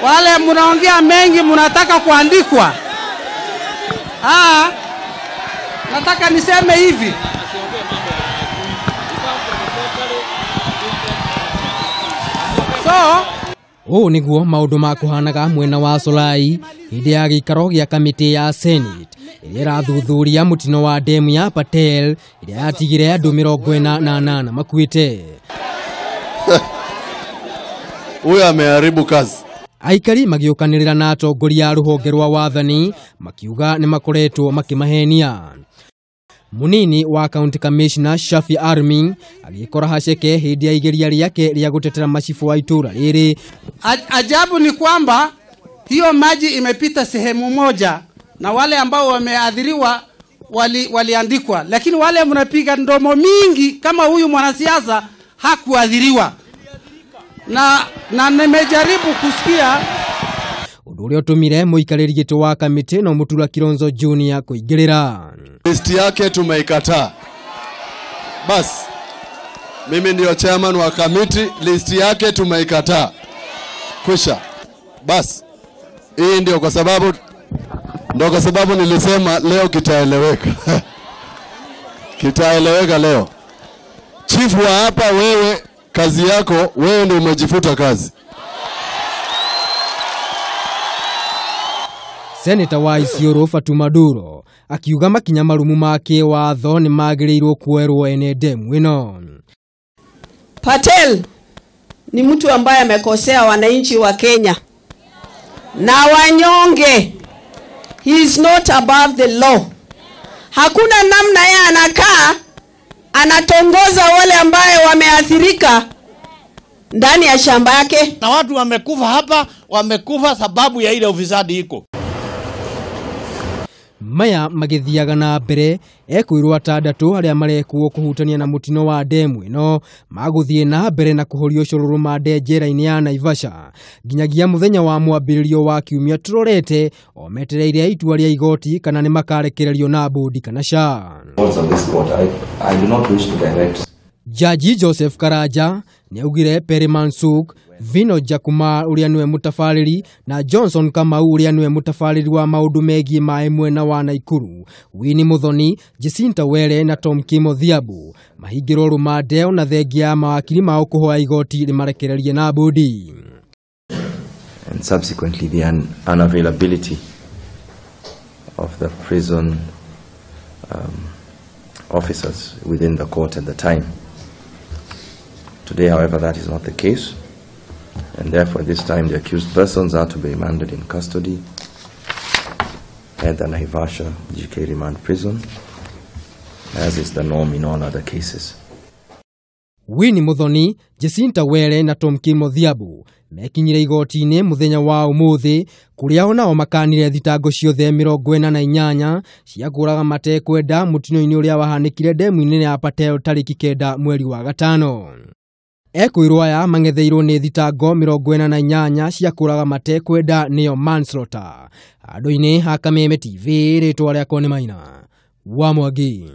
Wale mnaongea mengi mnataka kuandikwa. Nataka niseme hivi. So ũũ nĩguo maũndũ makũhanaga mwena wa Solai hĩndĩ ya gĩikaro gĩa kamĩtĩ ya Senate ĩrĩa ĩrathuthuria mũtino wa demu ya Patel ĩrĩa yatigire andũ 48 makuĩte. Huyo ameharibu kazi. Aikari magĩũkanĩrĩra na atongoria a rũhonge rwa wathani makiuga nĩ makoretwo makĩmahenia. Munini wa County Commissioner Shafi Armin agĩkora haceke hĩndĩ ya igeria rĩake rĩa gũtetera macibu wa itũra rĩrĩ. Ajabu ni kwamba hiyo maji imepita sehemu moja na wale ambao wameathiriwa waliandikwa, lakini wale mnapiga ndomo mingi kama huyu mwanasiasa hakuathiriwa. Na nimejaribu kusikia ũndũ ũrĩa ũtũmire mũikarĩri gĩtĩ wa kamĩtĩ no Mũtura Kilonzo Junior kũingĩrĩra. List yake tumeikataa. Bas, mimi ndio chairman wa kamiti, list yake tumeikataa. Kwisha. Bas, hii ndio kwa sababu nilisema leo kitaeleweka. Kitaeleweka leo. Chief wa hapa, wewe kazi yako, wewe ndio umejifuta kazi. Senator wa Isiolo Fatuma Duro akiuga makinya marumu make watho nĩ magĩrĩirwo kuoerwo ene demu ĩno. Patel ni mtu ambaye amekosea wananchi wa Kenya na wanyonge. He is not above the law. Hakuna namna yeye anakaa anatongoza wale ambaye wameathirika ndani ya shamba yake. Na watu wamekufa hapa, wamekufa sababu ya ile ufisadi iko. Maya magĩthiaga na mbere ekwĩrwo atandatũ arĩa marekwo kũhutania na mũtino wa demu ĩno magũthiĩ na mbere na kũhorio cũrũrũ mande njera-inĩ ya Naivasha nginyagia mũthenya wa mwambĩrĩrio wa kiumia tũrorete o metereire itua rĩa igoti kana nĩ makarekererio na bodi kana SHA. Jaji Joseph Karanja nĩaugire Perry Mansuk, Vino Jakuma ũrĩa nĩwe mũtabarĩri na Johnson Kamau ũrĩa nĩwe mũtabarĩri wa maũndũ megiĩ maĩ mwena wa Naikuru, Winnie Muthoni, Jacinta Were na Tom Kimothiabu mahingĩrwo rũmande ona thengia ya mawakiri mao kũhoya igoti rĩmarekererie na bodi. And subsequently the unavailability of the prison officers within the court at the time. Today, however, that is not the case, and therefore this time the accused persons are to be remanded in custody at the Naivasha GK remand prison, as is the norm in all other cases. Winnie Muthoni, Jacinta Were na Tom Kimothiabu mekinyire igoti-inĩ mũthenya wa ũmũthĩ kũrĩa onao makanire thitango ciothe 48 cia kũraga matekwenda mũtino-inĩ ũrĩa wahanĩkire demu-inĩ ya Patel tarĩki 9 mweri wa gatano. Ekwĩrwo aya mang'etheirwo nĩ thitango 48 cia kũraga matekwenda nĩyo manslaughter. Handũ-inĩ ha Kameme TV, rĩtwa rĩakwa nĩ Maina wa Mwangi.